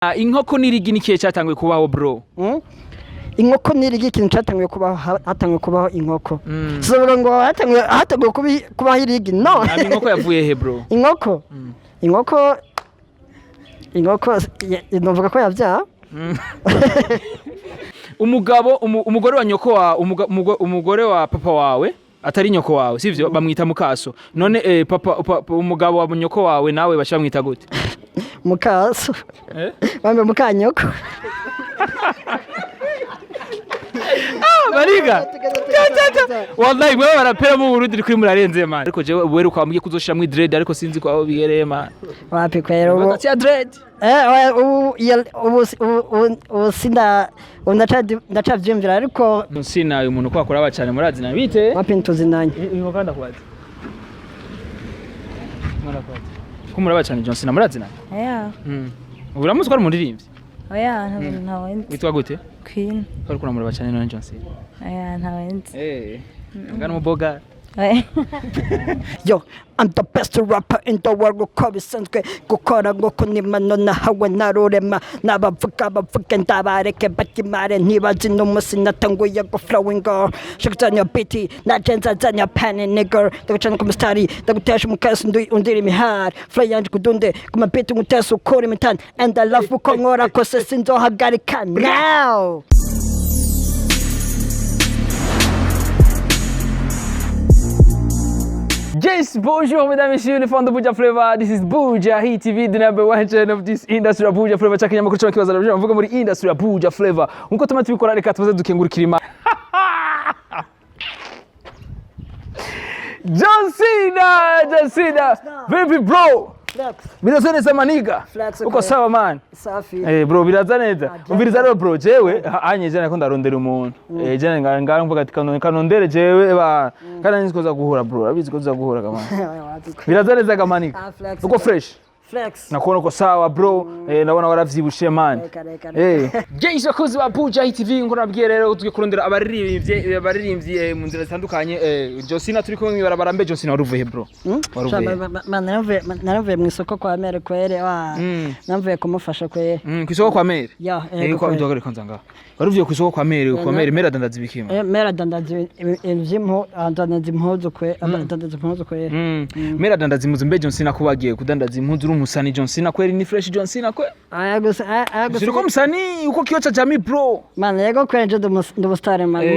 Inkoko n'irigi ni kihe cyatanguye kubaho, bro? Mm? Inkoko n'irigi, ikintu cyatanguye kubaho, hatanguye kubaho inkoko. Sizovuga ngo hatanguye kubaho irigi, no. Hama inkoko yavuye he, bro? Inkoko novuga ko yavyara. Umugabo umugore wa nyoko wa umugore wa papa wawe atari nyoko wawe, sivyo? Bamwita mukaso. None papa, umugabo wa nyoko wawe nawe baca bamwita gute? Mukaso. Eh? Bambe mukanyoko. Bariga wallahi, mwe barapera mu Burundi kuri murarenze, man. Ariko jewe uheruka wambwiye kuzoshiramwo dread, ariko sinzi ko aho bihereye, man. Wapi kwera ubu. Ati ya dread. Oya, ubu ubu sinda ubu ndacavyiyumvira, ariko Sina uyu muntu ko akora cyane, murazi na bite? Wapi, ntituzinanye. Uyu kandi akubaza. Ko muraba cyane John Cena, murazi na? Oya. Uramuzi ko ari umuririmbyi? Oya, ntabwo, ntawe nzi. Witwa gute? Queen. Ko ariko uramuraba cyane none John Cena? Oya, ntawe nzi. Ngana umuboga. Oya. Yo, I'm the best rapper in the world, uko bisanzwe gukora nguko nimano nahawe narurema. N'abavuga bavuge ndabareke bakimare, ntibazi n'umunsi natanguye guflowinga. Shakuzanya biti naje nzazanya pani nigger, ndagucana ku mustari, ndagutesha umukasi undira imihari, flow yanje kudunde ku mabiti, ngutesa ukura imitani, and I love uko nkora kose, sinzohagarika now. Yes, bonjour mesdames et messieurs, les fans de Buja Flavor. This is Buja Hit TV, the number one channel of this industry ya Buja Flavor. Chaka nyamakuru cyo kibaza rero mvuga muri industry ya Buja Flavor. Nkuko tuma tubikora, reka tubaze dukengurukira Imana. John Cena, John Cena. Baby bro. Biraza neza, maniga. Flex, Uko okay. sawa, man? Safi. Bro, biraza neza. Umviriza rero, bro, jewe anye jana ko ndarondera umuntu. Jana nga mvuga ati kanondere jewe ba kana nzi ko za guhura, bro. Abizi ko za guhura kama. Biraza neza kamanika. Ah, flex. Uko fresh. Flex. Nakuona uko sawa, bro. Naona waravyibushe, man. Reka, reka, reka. Jesu bakozi ba Buja Hit TV, ngo nabwiye rero tugiye kurondera abaririmbyi mu nzira zitandukanye. Josina turi kumwe mw'ibarabara. Mbe Josina, waruvuye, bro? Waruvuye? Naravuye mu isoko kwa mere kwere wa navuye kumufasha kwere. Kw'isoko kwa mere? Ya. Ego, kwa ndogare kwanza ngaha. Waruvuye kw'isoko kwa mere, kwa mere, mere adandaza ibikima. Mere adandaza ibintu vy'impu, adandaza impuzu kwe, adandaza impuzu kwere. Mere adandaza impuzu. Mbe John Cena, kubagiye kudandaza impuzu uri umusani John Cena kweri ni fresh John Cena kwe? Aya gusa, aya gusa. Siriko musani uko kiyo cha jamii, bro. Man, yego kwere, nje ndi umusitari, man.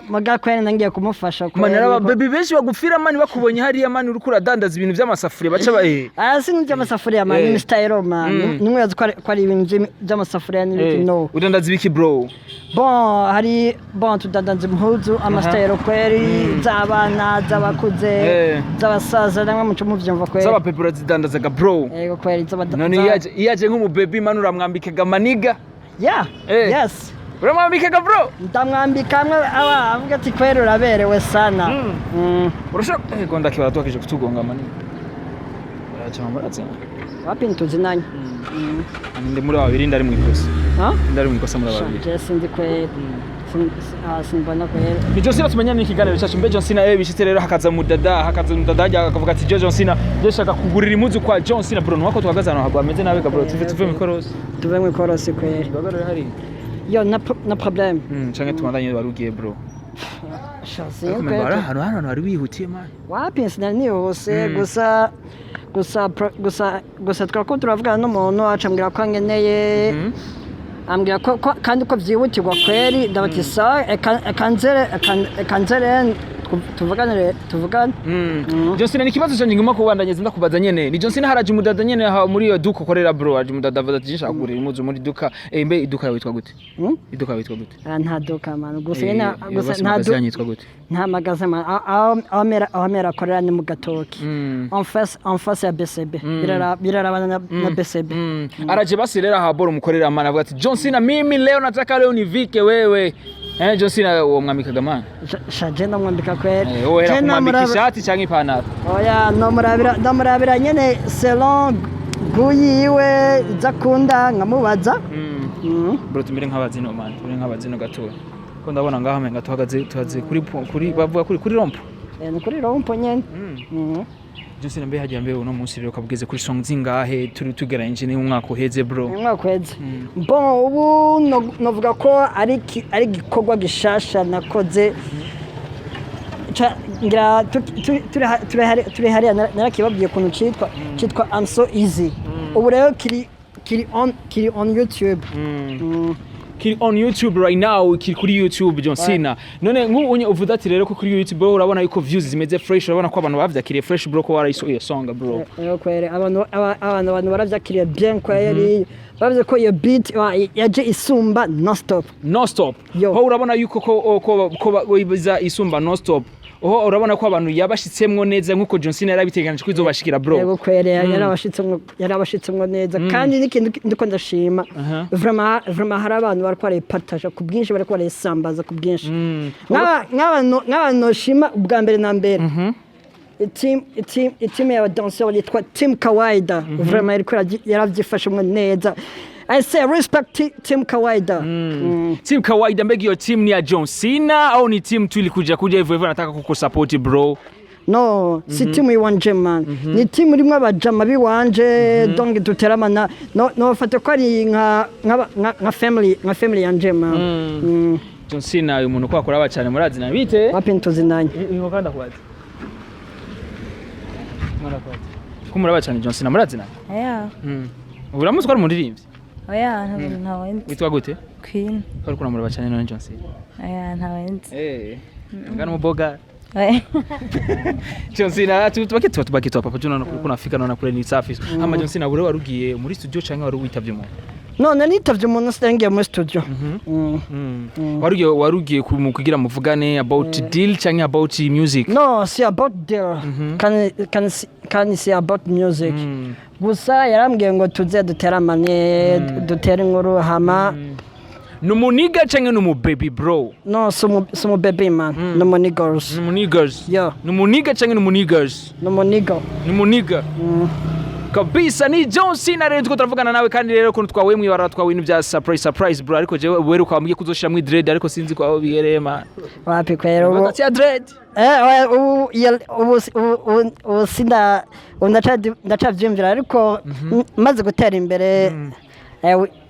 Muga kwere nangiye kumufasha kwere. Man, araba baby benshi bagufira, man, bakubonye hariya, man, uriko uradandaza ibintu by'amasafuriya baca ba Aya si by'amasafuriya, man, ni style, man. Nimwe ko ari ibintu by'amasafuriya n'ibiki, no. Udandaza ibiki, bro? Bon, hari bon tudandaza impuzu, amasitayiro kweri, z'abana, z'abakuze, z'abasaza, namwe muco muvyumva kweri. Z'aba baby urazidandazaga, bro? Yego kweri, None iyo aje nk'umubaby, man, uramwambikaga, maniga? Yeah. Yes. Uramwambikaga, bro? Ndamwambika amwe aba avuga ati kweri uraberewe sana. Urashobora gonda kibara twakije kutugonga, maniga. Baraca murazi. Wapi, ntituzinanye. Ninde muri babiri ndari mu ikosa? Ha? Ndari mu ikosa muri babiri? Je sindi kweri. Simbona kweri. Ni John Cena tumenyana n'ikiganiro cyacu. Mbe John Cena, bishitse rero hakaza mudada hajya akavuga ati je John Cena, je shaka kugurira impuzu kwa John Cena, bro. Nuko tuhagaze ahantu hameze nabi ga, bro. Tuve mu ikorosi. Tuve mu ikorosi kweri. Duhagarare hari. Yo, na problème. Canke tubandanye barugiye, bro. Sha, Ariko sinzi memba kweri. hari ahantu wari wihutiye, man. Wapi, sinari nihuse. Gusa twako turavugana n'umuntu, acambwira ko ankeneye, ambwira ko kandi ko byihutirwa kweri. Ndabati sawa, eka nzere tuvuganire, tuvugane. John Cena, ni ikibazo cyanjye nguma kubandanya ndakubaza nyene. Ni John Cena, haraje umudada nyene aha muri iyo duka ukorera, bro. Haraje umudada avuga ati nshaka kugurira impuzu muri duka. Mbe iduka yawe yitwa gute? Mm? Iduka yawe yitwa gute? Ah, nta duka, man, gusa nyene gusa basi nta magazi du yanyu yitwa gute? Nta magaze, man. Aho mera akorera ni mu Gatoki, en face ya BCB. Birarabana na BCB. Araje basi rero aha boro mukorera, man, avuga ati John Cena, mimi leo nataka leo nivike wewe. John Cena, uwo mwambikaga, man? Sha, je ndamwambika kweri. Wowe Je era kumwambika ishati canke ipantaro? Oya, nomurabira nyene selon goût yiwe, izo akunda nkamubaza. Bro, tumere nk'abazino, man, tumere nk'abazino gatoya. Ko ndabona ngaha menga tuhagaze kuri bavuga kuri rond-point. Ni kuri rond-point nyene. Byose mbe hagiye mbe uno munsi rero kabugeze kuri song zingahe, turi tugereranyije n'umwaka uheze, bro? Umwaka uheze, bon, ubu novuga ko ari igikorwa gishasha nakoze. Ngira turi hariya narakibabwiye ukuntu citwa I'm So Easy. Ubu rero kiri on YouTube. Kiri on YouTube right now, kiri kuri YouTube, John Cena. None nk'ubu uvuze ati rero ko kuri YouTube, bro, urabona yuko views zimeze fresh, urabona ko abantu bavyakiriye fresh, bro, ko warayisohoye iyo song, bro? Yego kwere, abantu baravyakiriye bien kweri. Bavuze ko iyo beat yaje isumba non stop. No stop. Yo. Ho urabona yuko ko biza isumba no stop. Ho urabona ko abantu yabashitsemwo neza nkuko John Cena yarabiteganije ko izobashikira, bro? Yego kwere, yarabashitsemwo neza. Kandi n'ikintu ndiko ndashima, vraiment hari abantu bariko barayipartaja ku bwinshi, bariko barayisambaza ku bwinshi. Nk'abantu noshima ubwa mbere na mbere, team y'aba danseur yitwa Team Kawaida, vraiment yariko yaravyifashemwo neza. I say respect Team Kawaida. Team Kawaida, mbega iyo team ni ya John Cena au ni team tu ilikuja kuja hivyo hivyo nataka kukusupport, bro? No, si team iwanje man, ni team irimwo abajama biwanje. Donc duteramana, no nofata ko ari nka family yanje man. John Cena, uyu muntu ko akora aba cyane, murazi na bite? Wapi, ntituzinanye. Uyu kandi akwazi. Ko muraba cyane John Cena, murazi na? Oya. Uramuzi ko ari umuririmbyi? Oya, ntawe nzi. Witwa gute? Queen. Ko ariko uramuraba cyane none, John Cena? Oya, ntawe nzi. Ngana umuboga. Oya. John Cena, tubake tuba tubake tuba papa John, naona kuna Afrika, naona kule ni safi. Hama John Cena, ure warugiye muri studio canke wari witavye umuntu? None nitavye umuntu, singiye muri studio. Warugiye kugira muvugane about deal canke about music? No, si about deal, kandi si about music. Gusa yarambwiye ngo tuze duteramane, dutere inkuru, hama Ni umuniga canke ni umubaby, bro? No, si umu baby man, ni umu niggas. Ni umuniggas? Yo. Ni umuniga canke ni umuniggas? Ni umuniga. Ni umuniga kabisa. Ni John Cena rero tuko turavugana nawe. Kandi rero kuntu twawe mwibara twawe ibintu bya surprise surprise, bro, ariko jewe wewe ukambwiye kuzoshiramwo dread, ariko sinzi ko aho bihereye, man. Wapi kwera, ubu Hagati ya dread. Oya, ubu sinda ubu ndacavyiyumvira, ariko maze gutera imbere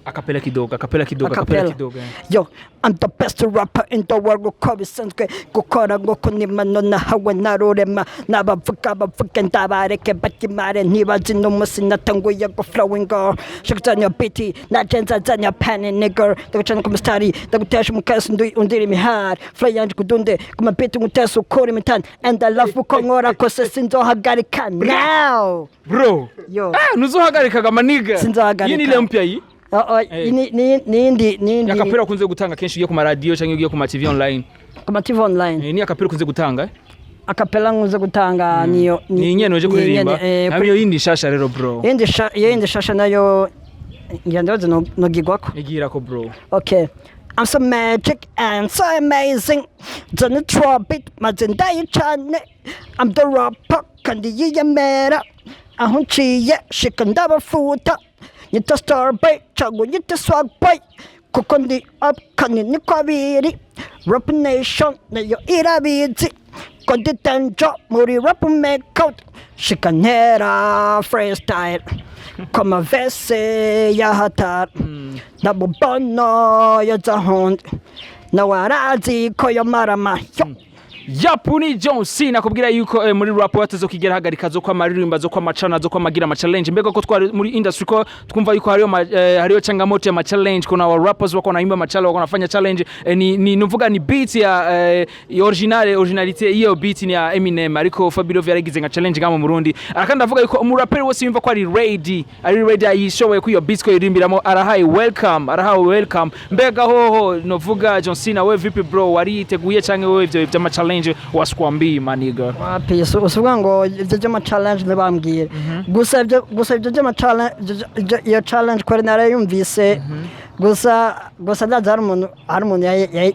Acapella kidogo, acapella kidogo, acapella Acapella. kidogo. Yo, I'm the best rapper in the world uko bisanzwe, gukora nguko nimano nahawe na Rurema. N'abavuga bavuge ndabareke bakimare, ntibazi n'umunsi natanguye guflowinga. Shakuzanya beat naje nzazanya pen, nigga, ndagucana ku mustari, ndagutesha umukasi undira imihari. Flow yanje kudunde ku mabiti, ngutesa ukura imitani, and I love uko nkora kose, sinzohagarika now. Bro. Yo. Ah, nuzohagarikaga, maniga? Sinzohagarika. Iyi ni ile mpya iyi? Oh, niyindi. Acapella ukunze gutanga kenshi ugiye ku maradiyo canke ugiye ku ma TV online? Ku ma TV online. Ni acapella ukunze gutanga, eh? Acapella nkunze gutanga niyo. Ni nyene uje kuririmba. Nyene, Hamwe iyo yindi shasha rero, bro? Iyo yindi shasha nayo ngira ndabaza nogigwako. Igira ko, bro. Okay. I'm so magic and so amazing. Zana trumpet maze ndayicane. I'm the rapper kandi yiyemera. Aho nciye shika ndabafuta. Nyita star boy cyangwa nyita swag boy. Kuko ndi up kandi niko abiri. Rap Nation nayo irabizi. Ko ndi danger muri rap make. Shika ntera freestyle. Koma verse ya hatari. Ndamubona yazahundi nawe arazi ko yo marama yo. Yapu, ni John C nakubwira yuko muri rap batazokigera hagarika zo kwamaririmba, zo kwamacana, zo kwamagira ama challenge. Mbega ko twari muri industry, ko twumva yuko hariyo changamoto ya ma challenge, kuna wa rappers wako wanaimba ma challenge, wako wanafanya challenge, ni nuvuga ni beat ya original, originalité iyo beat ni ya Eminem, ariko Fabio yaragize nka challenge ngamo mu Burundi. Arakandi avuga yuko umuraperi wese yumva ko ari ready ayishoboye ko iyo beat ko yirimbiramo, arahaye welcome, arahawe welcome. Mbega hoho novuga John Cena, we vipi, bro, wariteguye canke wewe ivyo vy'ama challenge wasikwambii, maniga? Wapi, usuvuga ngo ibyo by'ama challenge ntibambwire. Gusa ibyo by'ama challenge, iyo challenge kwari narayumvise. Gusa ndazi hari umuntu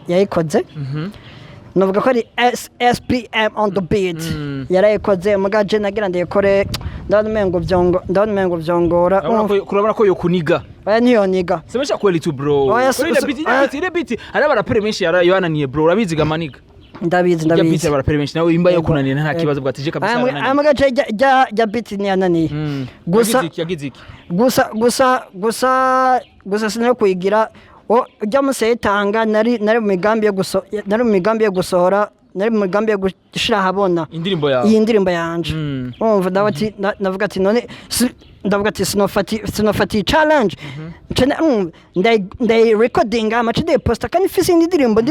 yayikoze, navuga ko ari SPM on the beat yarayikoze. Muga je nagira ndayikore, ndabona umengo vyongora. Urabona ko yokuniga? Oya, ntiyoniga. Semesha kweli tu, bro. Oya, Kuri ile beat, ile oya. beat, ile beat hari abaraperi benshi yananiye, bro, urabizi ga, maniga. Ndabizi. Ya beat Ndabizi. abaraperi benshi nawe imba yo kunanira nta kibazo bwa tije kabisa yarananiye. Aya gace rya beat ntiyananiye. Gusa Yagize iki, yagize iki? Gusa sinari kuyigira ujya museyitanga nari mu migambi yo gusohora, nari mu migambi yo gushira ahabona indirimbo yawe. Iyi ndirimbo yanje. Umva, ndavuga ati navuga ati none ndavuga ati sinofati challenge. Nce ndayi recordinga amace ndayiposta kandi mfise indi ndirimbo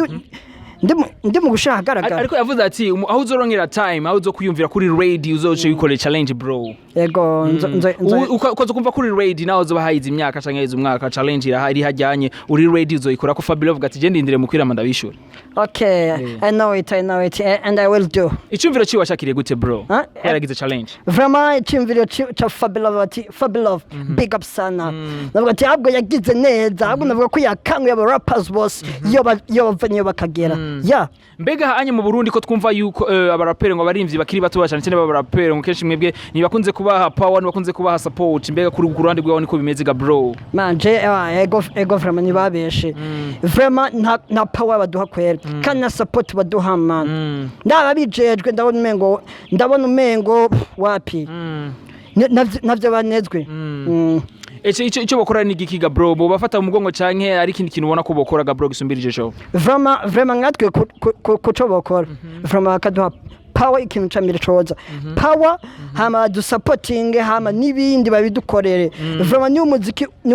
ndi mu gushira ahagaragara. Ariko yavuze ati aho uzorongera time, aho uzokwiyumvira kuri radio, uzoce wikorera challenge, bro. Yego, nzo. Ukaza kumva kuri radio nawe uzoba hayize imyaka canke hayize umwaka, challenge irahari hajyanye uri radio uzoyikora ko Fabio avuga ati je ndindire mu kwirama ndabishura. Okay, I know it, I know it, and I will do. Icumviro ciwe washakiriye gute, bro? Huh? Yaragize challenge. Vraiment, icyumviro ca Fabilove, ati Fabilove, big up sana. Navuga ati ahubwo yagize neza, ahubwo navuga ko yakanguye aba rappers bose iyo bava niyo bakagera, yeah. Mbega hanye mu Burundi ko twumva yuko abaraperi ngo abarimvyi bakiri bato cyane cyane b'abaraperi ngo kenshi mwebwe ntibakunze kubaha power, ntibakunze kubaha support, mbega kuri ku ruhande rwawe niko bimeze ga, bro? Manje ego, ego, vraiment ntibabeshe, vraiment nta power baduha kwera kandi na support baduha, man. Ndaba bijejwe ndabona umengo wapi. Navyo banezwe. Ece ico bokora ni igiki ga, bro? Bo bafata mu mugongo canke ari ikindi kintu ubona ko bokora ga, bro, gisumbirije show? Vraiment nkatwe kuco bokora, vraiment bakaduha power, ikintu ca mbere coza power, hama dusapotinge, hama n'ibindi babidukorere. Vraiment niwo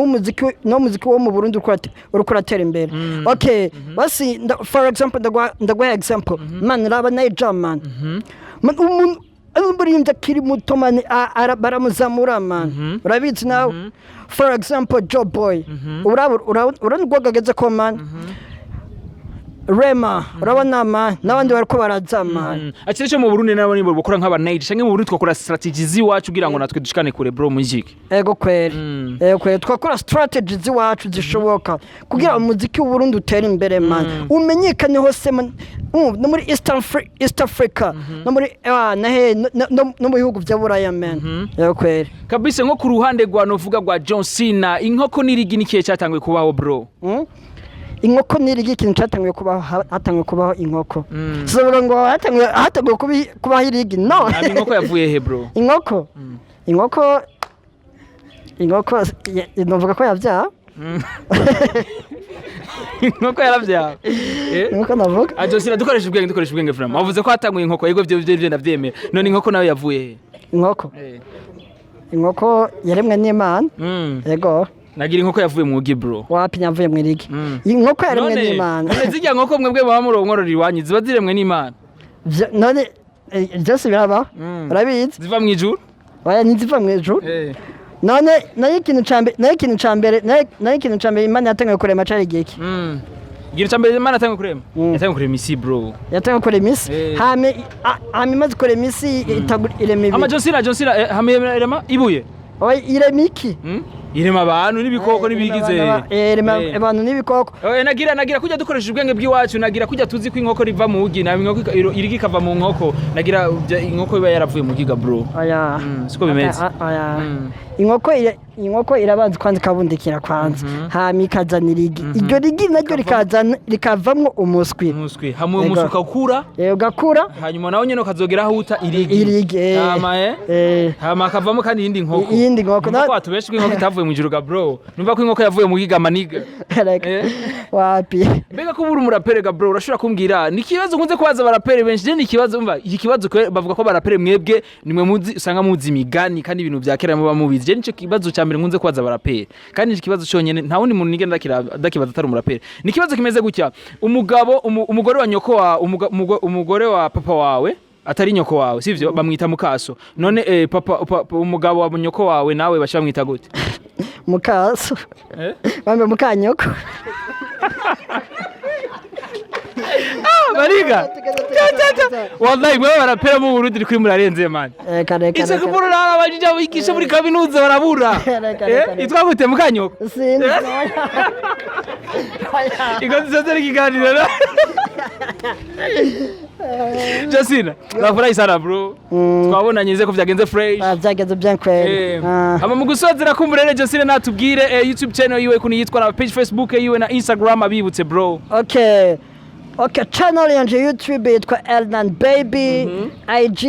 muziki wo mu Burundi uriko uratera imbere. Okay, basi for example, ndaguha example, man, raba Niger, man. Man, umuntu umuririmbyi akiri muto, man, baramuzamura, man, urabizi nawe. For example, Joe Boy, urabona urwego ageze ko, man. Rema, urabona, man, n'abandi bariko baraza, man. Ati cyo mu Burundi nabo nibo bokora nk'aba Niger canke mu Burundi twakora strategy ziwacu kugira ngo natwe dushikane kure, bro, muziki? Ego kweri. Ego kweri, twakora strategy z'iwacu zishoboka kugira umuziki w'Uburundi utere imbere, man, umenyekane hose, man. No muri East Africa, no muri na he no mu bihugu vya Buraya, man. Ego kweri. Kabisa, nko ku ruhande rwa novuga rwa John Cena, inkoko n'irigi nikiye cyatanguye kubaho, bro? Inkoko n'irigi, ikintu cyatanguye kubaho, hatanguye kubaho inkoko. Sizovuga ngo hatanguye kubaho irigi, no. Aba inkoko yavuye he, bro? Inkoko novuga ko yavyara. Inkoko yaravyawe, eh? Inkoko navuga. Ah, John Cena, dukoresha ubwenge, dukoresha ubwenge. Vraiment wavuze ko hatanguye inkoko, yego, byo ndavyemera. None inkoko nayo yavuye he? Inkoko inkoko yaremwe n'Imana. Yego. Nagira inkoko yavuye mu gi, bro. Wapi, nyavuye mu irigi. Inkoko yaremwe None n'Imana. none zirya nkoko mwebwe baba muronkorora iwanyu ziba ziremwe n'Imana? None byose birabaho, urabizi. Ziva mu ijuru? Oya, ntiziva mu ijuru. None nayo ikintu ca mbere Imana yatanguye kurema cari igiki? Ikintu ca mbere Imana yatanguye kurema? Yatanguye kurema isi, bro. Yatanguye kurema isi. Hama imaze kurema isi irema Ama ibi. John Cena, John Cena, hama irema ibuye. Oya, irema iki? Irema abantu n'ibikoko n'ibigize. Irema abantu n'ibikoko. Nagira kujya dukoresha ubwenge bw'iwacu, nagira kujya tuzi ko inkoko riva mu gi na inkoko irigi ikava mu nkoko, nagira inkoko iba yaravuye mu giga, bro. Oya. Siko bimeze. Oya. Inkoko irabanza kwanza ikabundikira kwanza, hama ikazana irigi, iryo rigi naryo rikavamwo umuswi. Umuswi, hamwe umuswi ukakura. Ugakura. Hanyuma nawe nyene ukazogera aho uta irigi. Irigi. Hama hama hakavamo kandi iyindi nkoko. Iyindi nkoko. Numva ko watubeshe ko inkoko itavuye mu ijuru ga, bro. Numva ko inkoko yavuye mu giga, maniga. Reka. Wapi. Mbega ko ubura umurapere ga, bro, urashobora kumbwira, ni ikibazo nkunze kubaza abarapere benshi je, ni ikibazo, umva iki kibazo bavuga ko abarapere mwebwe nimwe muzi, usanga muzi imigani kandi ibintu vya kera muba mubizi. Je nico kibazo ca mbere nkunze kubaza abarapere kandi nico kibazo conyene, nta wundi muntu nigenda ndakibaza atari umurapere. Ni ikibazo kimeze gutya: umugabo umugore wa nyoko wa umugore wa papa wawe atari nyoko wawe, sivyo? Bamwita mukaso. None papa, umugabo wa nyoko wawe nawe baca bamwita gute? Mukaso. Eh? Bambe mukanyoko. Bariga wallahi, mwe barapera mu Burundi kuri murarenze, man. Reka, reka. Icyo Reka. kubura abajije abigisha muri kaminuza barabura. Reka, reka, reka. Itwa gute mukanyoko? Sinzi. Ikoze zote ikiganiro na Justin, nafurahi sana, bro. Twabonanye nze ko vyagenze fresh. Ah, byagenze bien kweli. Ama mu gusozera kumurere Justin natubwire YouTube channel yiwe kuntu yitwa na page Facebook yiwe na Instagram, abibutse, bro. Okay. Okay, channel yanje YouTube yitwa Elnan Baby, IG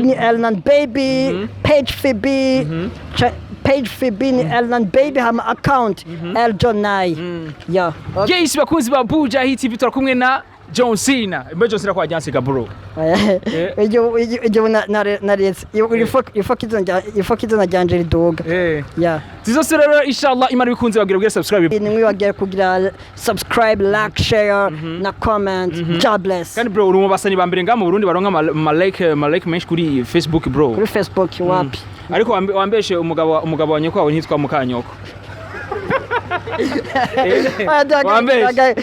ni Elnan Baby, page FB, page FB ni Elnan Baby, hama account El Jonai. Yeah. Okay. Yes, bakunzi ba Buja Hit TV, turakumwe na John Cena. Mbe John Cena kwa jansiga, bro? Ibyo naretse ifo izina ryanje riduga. Yeah. Zizose rero, inshallah Imana bikunze, bagira ubwira subscribe. Nimwibagiwe kugira subscribe, like, share na comment. God bless. Kandi bro, uri mu basani ba mbere ngaha mu Burundi baronka ama like menshi kuri Facebook, bro. Kuri Facebook wapi? Ariko wambeshe umugabo wa nyoko wawe ntitwa mukanyoko. Wambeshe. Okay,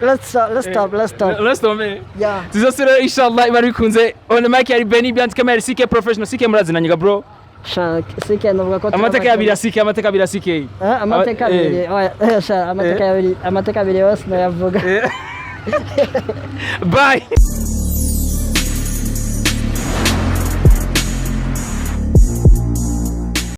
let's stop, let's stop, let's stop. Let's stop, man. Yeah. Zizose rero, inshallah Imana bikunze, on the mic yari Benny behind camera CK Professional. CK murazinanye, bro? Sha, sike navuga ko Amateka yabiri ya CK, amateka abiri ya CK. Amateka abiri. Oya, sha, amateka abiri, amateka abiri yose nayavuga. Bye.